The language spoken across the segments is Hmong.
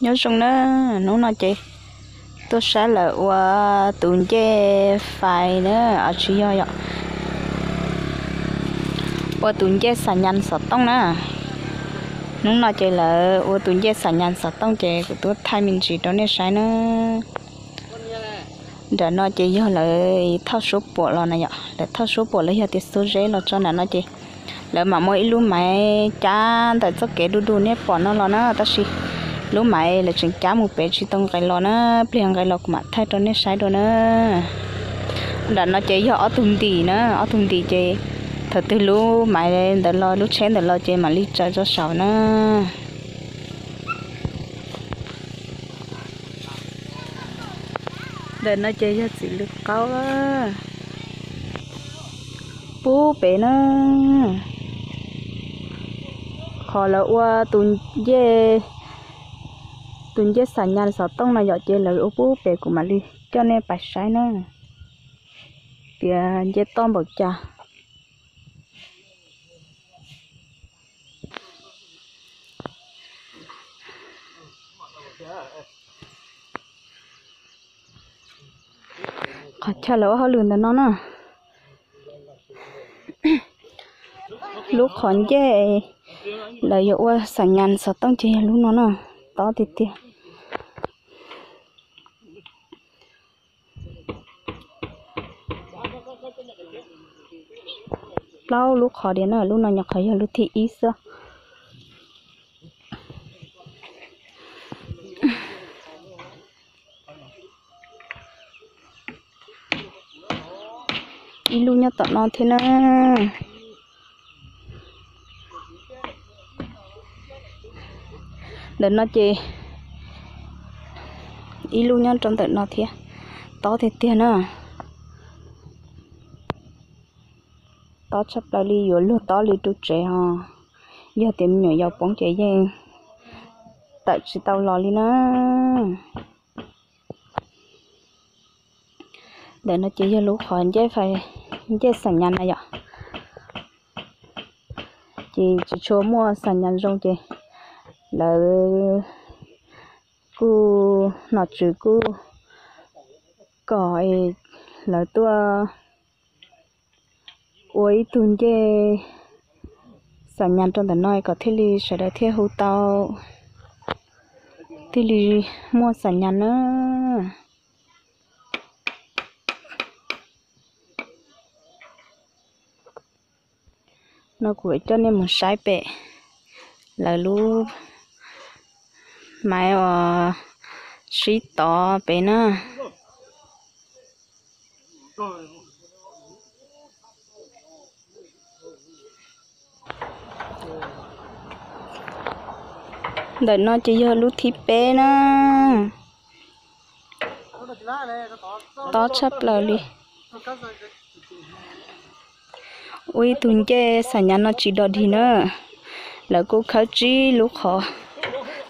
Nyob zoo na, hnub no ces tuaj saib lawv ua tus ncej fais na, tsis yog yom, ua tus ncej xam nyas xov tooj na. Hnub no ces lawv ua tus ncej xam nyas xov tooj ces kuv tuaj thaij me ntsis rau nej saib na. Nram no ces yog lawv thauj suab puam los na yom, lawv thauj suab puam los yog tias xuab zeb los tso nram no ces lawv mam muab ib lub maiv cab ntawm txoj kev du du nej pom no los na, tab sis lub maiv lawv tseem cab mus pem tsis tau nqes los na, pliag nqes los kuv mam thaij rau nej saib dua na. Nram no ces yog ob tug ntim na, ob tug ntim ces thaum twg lub maiv ntawd los lub tsheb ntawd los ces mam li tsaws rau saum na. Ntawm no ces yog txiv lws qaub pub pem na. Qhov lawv ua tus ncej, tus ncej xam nyas xov tooj no yom, ces lawv ua pub pem, kuv mam li coj nej pais saib na, tias ncej toj npaum cas. Qhov chaw lawv ua hauj lwm ntawm no na, lub qhov ncej lawv yuav ua xam nyas xov tooj ces yog lub no na, tob tiag tiag. Plaub lub qhov diav na, lub no nyuam qhuav yog lub thib ib xwb. Ib lub nyob tom no thiab na. Ntawm no ces ib lub nyob rau ntawm no thiab. Tob tiag tiag na. Tob tshaj plaws li, yuav luag tob li rau tsev os. Yog tias me nyuam yaus poob ces yeej tawm tsis tau los li na. Ntawm no ces yog lub qhov ncej xam nyas na yom. Ces tsis tshua muaj xam nyas zoo ces lawv kuj, nom tswv kuj kom lawv tuaj ua ib tug ncej xam nyas rau ntawm no kom thiaj li sawv daws thiaj hu tau, thiaj li muaj xam nyas na. No kuv coj nej mus saib pem lawv lub maiv uas sib tov pem na. Ntawm no ces yog lub thib peb na. Tob tshaj plaws li. Ua ib tug ncej xam nyas no tsis dog dig na. Lawv kuj khawb tsib lub qhov,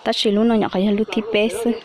tab sis lub no nyuam qhuav yog lub thib peb xwb.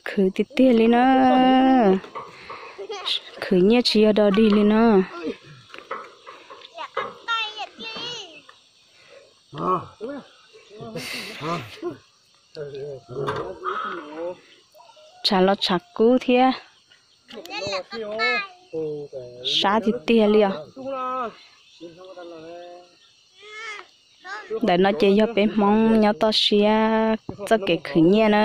Khwv tiag tiag li na. Khwv nyiaj tsis yog dog dig li na. Tshav los tshav kub thiab. Sab tiag tiag li os. Ntawm no ces yog peb Hmoob nyob toj siab txoj kev khwv nyiaj na.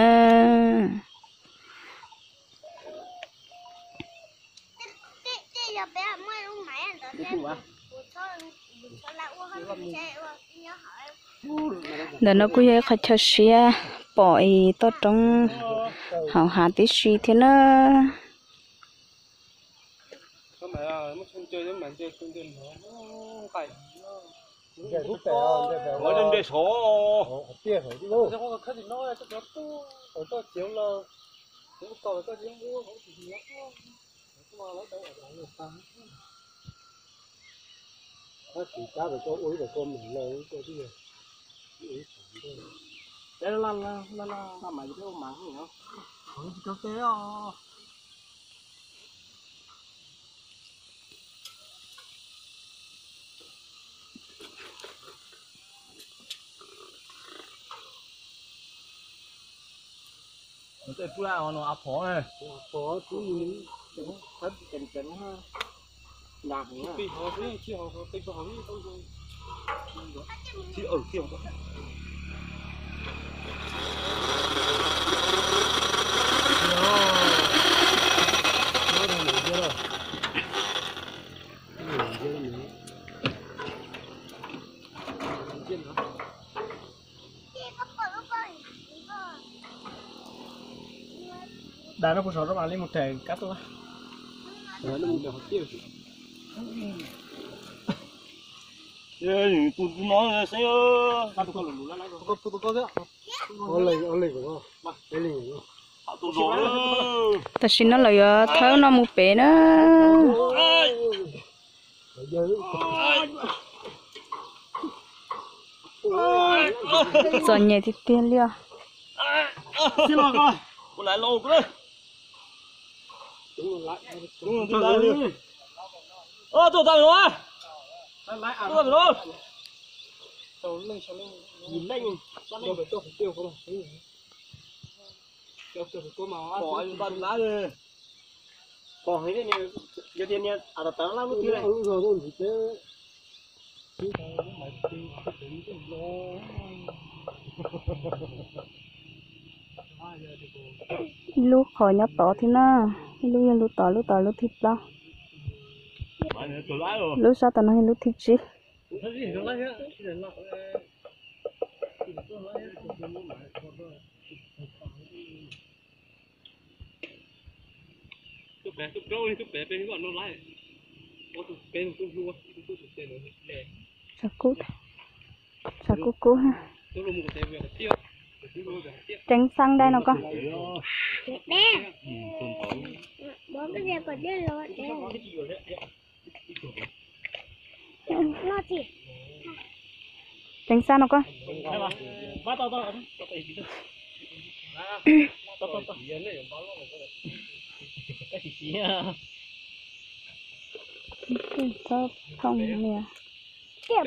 Ntawm no kuj yog ib qhov chaw siab pom es toj roob hauv hav tib si thiab na. Dag no puas sov rau mam li mus rem kab tuaj. Tus no xeeb. Tam sim no lawv yuav thawb no mus pem na. Txom nyem tiag tiag li os. Ib lub qhov nyob tod thiab na, ib lub yog lub tod, lub tod lub thib plaub. Lub sab tom no yog lub thib tsib. Tshav kub kub. Ceev xaab dab no koj. Ceev xaab no koj. Txhob thooj niag. Txoj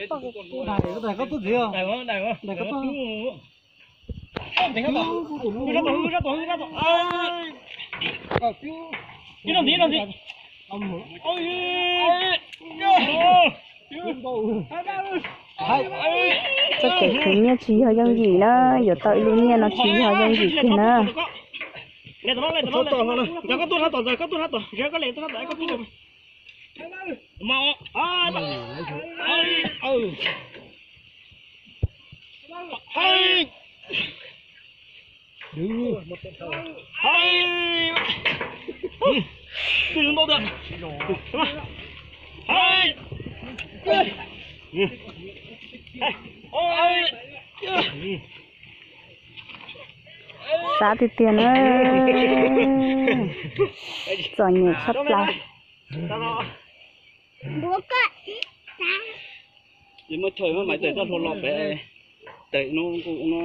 kev khwv nyiaj tsis yog yooj yim na, yuav tau ib lub nyiaj no tsis yog yooj yim kiag na. Sab tiag tiag na. Txom nyem tshaj plaws. Ces muab chaw muab maiv tes toj hlua los pem tes no nqus no.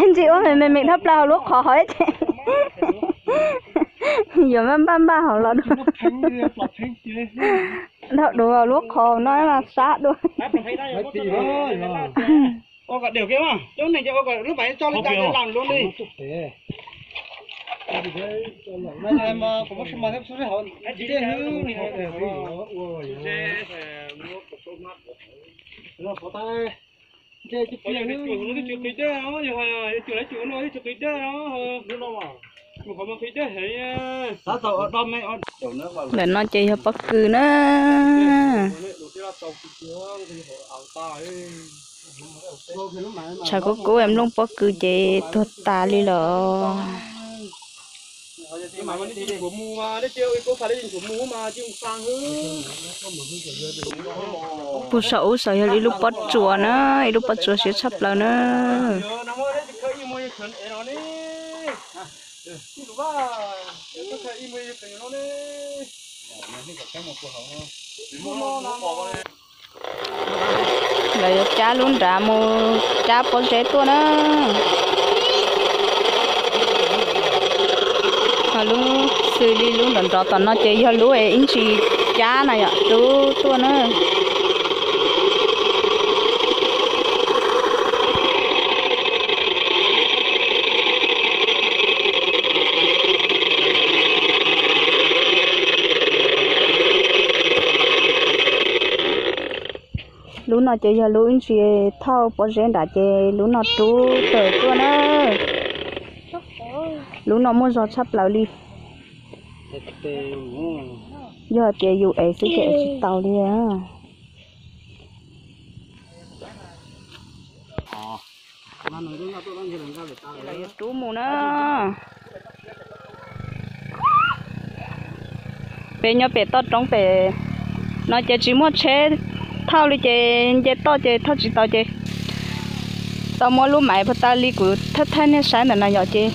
Ntsis ua me me me dhau plaws hauv lub qhov hauv ces yuav npaj npaj npaj hauv los dua. Dhau dua lub qhov no mas sab dua. Ntawm no ces yog pob kws na. Tshav kub kub es nplooj pob kws ces tuag tas li lawm. Puag saum ub saum yog ib lub pob tsuas na, ib lub pob tsuas siab tshaj plaws na. Lawv yuav cab lub nrad mus cab pob zeb tuaj na. Ho lub xws li lub nrov nrov tom no ces yog lub es ib ntsis cab na yom, rub tuaj na. Lub no ces yog lub ib ntsis thauj pob zeb nrad ces lub no rub tawm tuaj na. Lub no muaj zog tshaj plaws li. Yog hais tias yus ev xwb ces ev tsis tau li. Rub mus na. Peb nyob pem toj roob pem no ces tsis muaj tsheb thauj li ces nce toj ces thauj tsis tau ces tau muab lub maiv puag ta li kuv thaij thaij nej saib ntawm no yom ces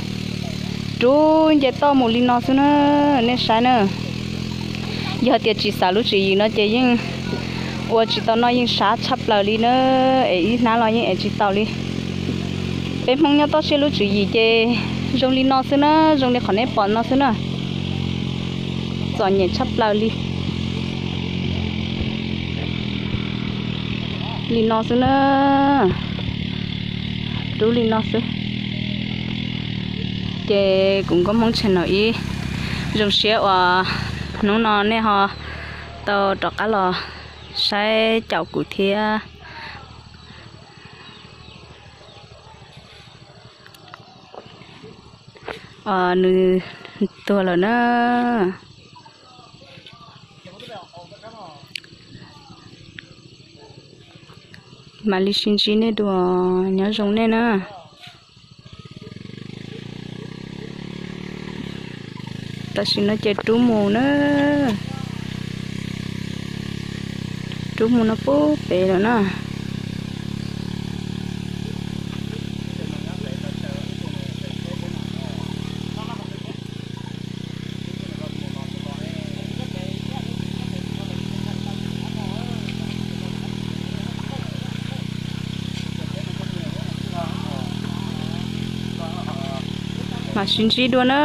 rub nce toj mus li no xwb na, nej saib na. Yog tias tsis xav lub tswv yim no ces yeej ua tsis tau noj yeej sab tshaj plaws li na, es ib hnab los yeej ev tsis tau li. Peb Hmoob nyob toj siab lub tswv yim ces zoo li no xwb na, zoo li qhov nej pom no xwb na. Txom nyem tshaj plaws li. Li no xwb na. Rub li no xwb. Ces kuv Nkauj Hmoob channel ib, zoo siab uas hnub no nej ho tau rov qab los saib caum kuv thiab. Nws tuag lawm na. Mam li sib ntsib nej dua, nyob zoo nej na. Tam sim no ces rub mus na, rub mus no pub pem lawm na. Mam sib ntsib dua na.